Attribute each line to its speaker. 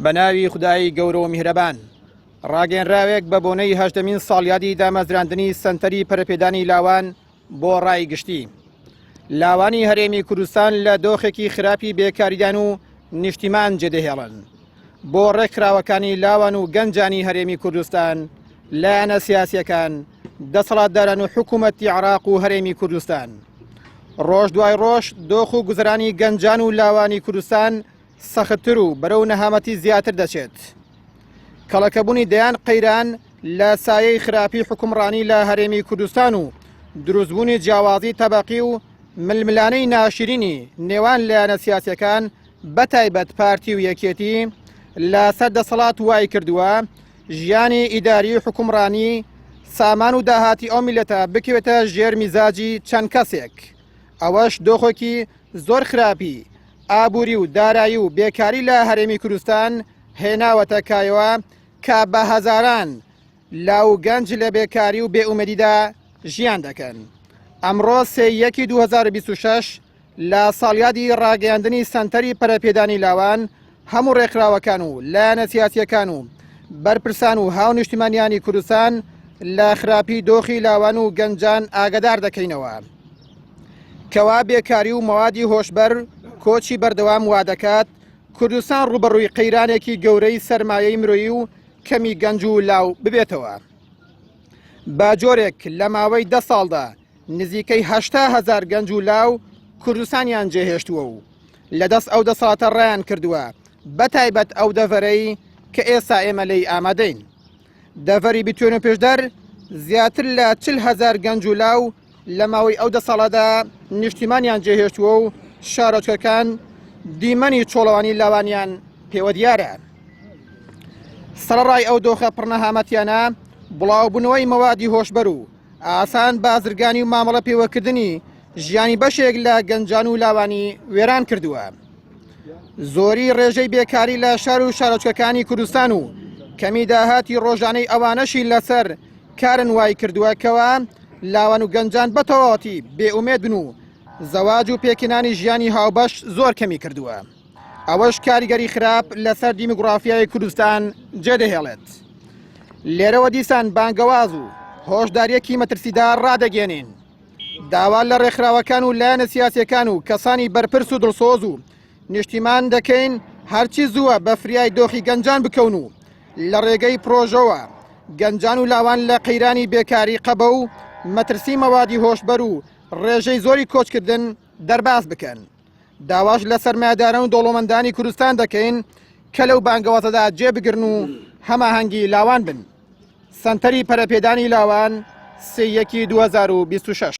Speaker 1: بە ناوی خودای گەورە و میهرەبان. ڕاگەیەنراوێک بە بۆنەی هەژدەمین ساڵیادی دامەزراندنی سەنتەری پەرەپێدانی لاوان بۆ ڕای گشتی. لاوانی هەرێمی کوردستان لە دۆخێکی خراپی بێکاریدان و نیشتیمان جێدەهێڵن. بۆ ڕێکخراوەکانی لاوان و گەنجانی هەرێمی کوردستان، لایەنە سیاسیەکان، دەسەڵاتداران و حکوومەتی عراق و هەرێمی کوردستان. ڕۆژ دوای ڕۆژ دۆخ و گوزەرانی گەنجان و لاوانی کوردستان سەختتر و بەرەو نەهامەتی زیاتر دەچێت. کەڵەکەبوونی دەیان قەیران لە سایەی خراپی حوکمڕانی لە هەرێمی کوردستان و دروستبوونی جیاوازی تەبەقی و ململانێی ناشرینی نێوان لایەنە سیاسیەکان بەتایبەت پارتی و یەکێتی لەسەر دەسەڵات وای کردووە ژیانی ئیداری و حوکمڕانی سامان و داهاتی ئەو میلەتە بکەوێتە ژێر میزاجی چەند کەسێک ئەوەش دۆخێکی زۆر خراپی ئابووری و دارایی و بێکاری لە هەرێمی کوردستان هێناوەتە کایەوە کە بە هەزاران لاو و گەنج لە بێکاری و بێئومێدیدا ژیان دەکەن. ئەمڕۆ سێ یەکی 2026 لە ساڵیادی ڕاگەیاندنی سەنتەری پەرەپێدانی لاوان هەموو ڕێکخراوەکان و لایەنە سیاسیەکان و بەرپرسان و هاونیشتیمانیانی کوردستان لە خراپی دۆخی لاوان و گەنجان ئاگدار دەکەینەوە. کەوا بێکاری و مەوادی هۆشبەر کۆچی بەردەوام وادەکات کوردستان ڕووبەڕووی قەیرانێکی گەورەی سەرمایەی مرۆیی و کەمی گەنج و لاو ببێتەوە. بە جۆرێک لە ماوەی دە ساڵدا نزیکەی 80 هەزار گەنج و لاو کوردستانیان جێهێشتووە و لەدەست ئەو دەسەڵاتە ڕایان کردووە بەتایبەت ئەو دەڤەرەی کە ئێستا ئێمە لێی ئامادەین. دەڤەری بتوێن و پێشدەر زیاتر لە 40 هەزار گەنج و لاو لە ماوەی ئەو دە ساڵەدا نیشتیمانیان جێهێشتووە و شارۆچکەکان دیمەنی چۆڵەوانی لاوانیان پێوە دیارە. سەرەڕای ئەو دۆخە پڕنەهامەتیانە بڵاوبوونەوەی مەوادی هۆشبەر و ئاسان بازرگانی و مامەڵە پێوەکردنی ژیانی بەشێک لە گەنجان و لاوانی وێران کردووە. زۆری ڕێژەی بێکاری لە شار و شارۆچکەکانی کوردستان و کەمی داهاتی ڕۆژانەی ئەوانەشی لەسەر کارن وای کردووە کەوا لاوان و گەنجان بەتەواوەتی بێئومێد بن و زەواج و پێکهێنانی ژیانی هاوبەش زۆر کەمی کردووە ئەوەش کاریگەری خراپ لەسەر دیموگرافیای کوردستان جێدەهێڵێت لێرەوە دیسان بانگەواز و هۆشداریەکی مەترسیدار ڕادەگەێنین داوا لە ڕێکخراوەکان و لایەنە سیاسیەکان و کەسانی بەرپرس و دڵسۆز و نیشتیمان دەکەین هەرچی زووە بە فریای دۆخی گەنجان بکەون و لە ڕێگەی پرۆژەوە گەنجان و لاوان لە قەیرانی بێکاری قەبە و مەترسی مەوادی هۆشبەر و ڕێژەی زۆری کۆچکردن دەرباز بکەن. داواش لە سەرمایەداران و دەوڵەمەندانی کوردستان دەکەین کە لەو بانگەوازەدا جێ بگرن و هەماهەنگی لاوان بن. سەنتەری پەرەپێدانی لاوان سێ یەکی 2026.